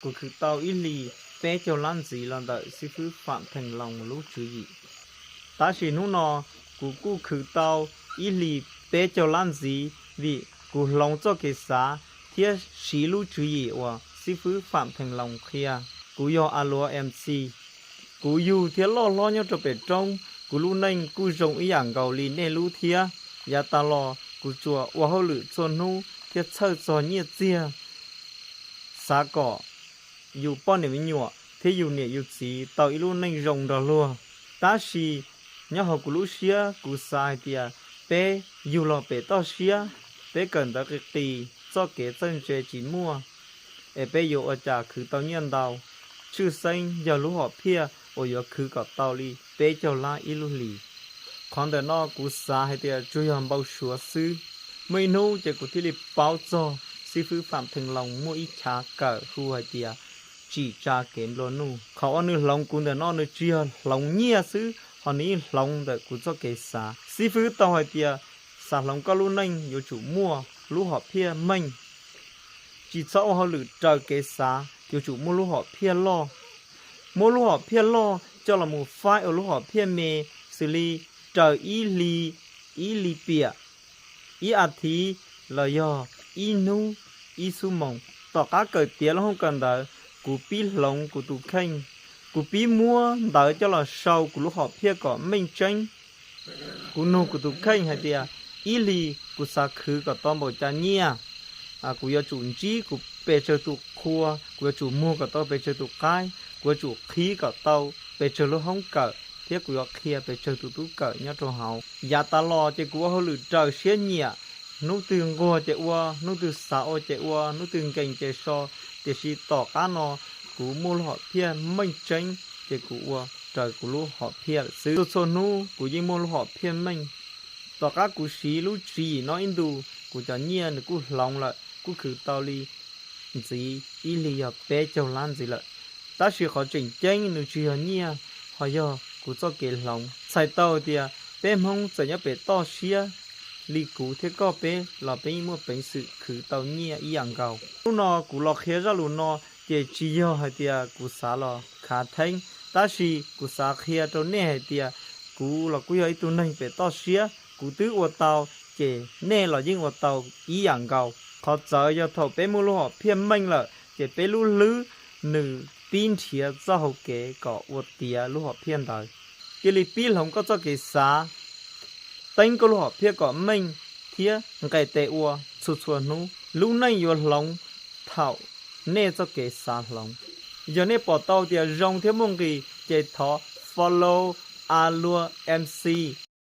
Kuv khwv tau ib hlis peb caug lab ntxiv los ntawm xib fwb Fam Theej Loos lub tswv yim. Tab sis hnub no kuv kuj khwv tau ib hlis peb caug lab ntxiv vim kuv hloov txoj kev xav thiab siv lub tswv yim uas xib fwb Fam Theej Loos qhia. Kuv yog A Luav M C. Kuv yug thiab loj hlob nyob rau pem roob, kuv lub neej kuj zoo ib yam nkaus li nej lub thiab. Yav tas los kuv tsuas ua hauj lwm txhua hnub thiab txhawj txog nyiaj txiag, xav kom yus poj niam me nyuam thiab yus niam yus txiv tau ib lub neej zoo nrog luag. Tab sis nyob hauv kuv lub siab kuv xav hais tias peb yug los pem toj siab, peb kawm ntawv qis qis, txoj kev txawj ntse tsis muaj, es peb yuav ua cas khwv tau nyiaj ntau. Tshwj xeeb yog lub hom phiaj uas yuav khwv kom tau li peb caug lab ib lub hlis. Qhov ntawm no kuv xav hais tias tsuas yog npau suav xwb. Muaj ib hnub ces kuv thiaj li paub txog xib fwb Fam Theej Loos muaj ib chav kawm hu hais tias tsim tsa kev nplua nuj. Qhov uas nws hloov kuv ntawm no nws tsis yog hloov nyiaj xwb, ho nws yeej hloov ntawm kuv txoj kev xav. Xib fwb tau hais tias xav hloov koj lub neej yuav tsum muaj lub hom phiaj meej. Tsis txhob ua hauj lwm raws kev xav, yuav tsum muaj lub hom phiaj loj. Muab lub hom phiaj loj coj los mus faib ua lub hom phiaj me, xws li raws ib hli, ib hli piam, ib as thiv, los yog ib hnub, ib xuab moos. Tom qab kawm tiav lub hoob kawm ntawv, kuv pib hloov kuv tus kheej, kuv pib muab ntawv coj los sau kuv lub hom phiaj kom meej tseeb. Kuv nug kuv tus kheej hais tias ib hlis kuv xav khwv kom tau npaum cas nyiaj, kuv yuav tsum ntsib kuv pes tsawg tus qhua, kuv yuav tsum muag kom tau pes tsawg tus qaib, kuv yuav tsum qhib kom tau pes tsawg lub hoob kawm, thiab kuv yuav qhia pes tsawg tus tub kawm nyob rau hauv. Yav tas los ces kuv ua hauj lwm raws siab nyiam, hnub twg nquag ces ua, hnub twg xav ua ces ua, hnub twg nkees ces so. Tiam sis tom qab no kuv muaj lub hom phiaj meej tseeb ces kuv ua raws kuv lub hom phiaj lawm xwb. Txhua txhua hnub kuv yeej muaj lub hom phiaj meej. Tom qab kuv siv lub tswv yim no ib ntus, kuv cov nyiaj nws kuj hloov lawm, kuj khwv tau li ntxiv ib hlis yog peb caug lab ntxiv lawm. Tab sis qhov tseem ceeb nws tsis yog nyiaj, ho yog kuv txoj kev hloov. Txhais tau tias peb Hmoob txawm nyob pem toj siab li kuv thiab koj peb los peb yeej muaj peev xwm khwv tau nyiaj ib yam nkaus. Hnub no kuv los qhia zaj lus no ces tsis yog hais tias kuv xav los khav theeb, tab sis kuv xav qhia rau nej hais tias kuv los kuj yog ib tug neeg pem toj siab, kuv twb ua tau, ces nej los yeej ua tau ib yam nkaus. Qhov txawv yog thaum peb muaj lub hom phiaj meej lawm ces peb lub hlwb nws pib nrhiav txoj hau kev kom ua tiav lub hom phiaj ntawd. Cia li pib hloov koj txoj kev xav, teeb koj lub hom phiaj kom meej, thiab nqes tes ua txhua txhua hnub. Lub neej yuav hloov thaum nej txoj kev xav hloov. Yog nej pom tau tias zoo thiab muaj nqis ces thov follow A Luav M C.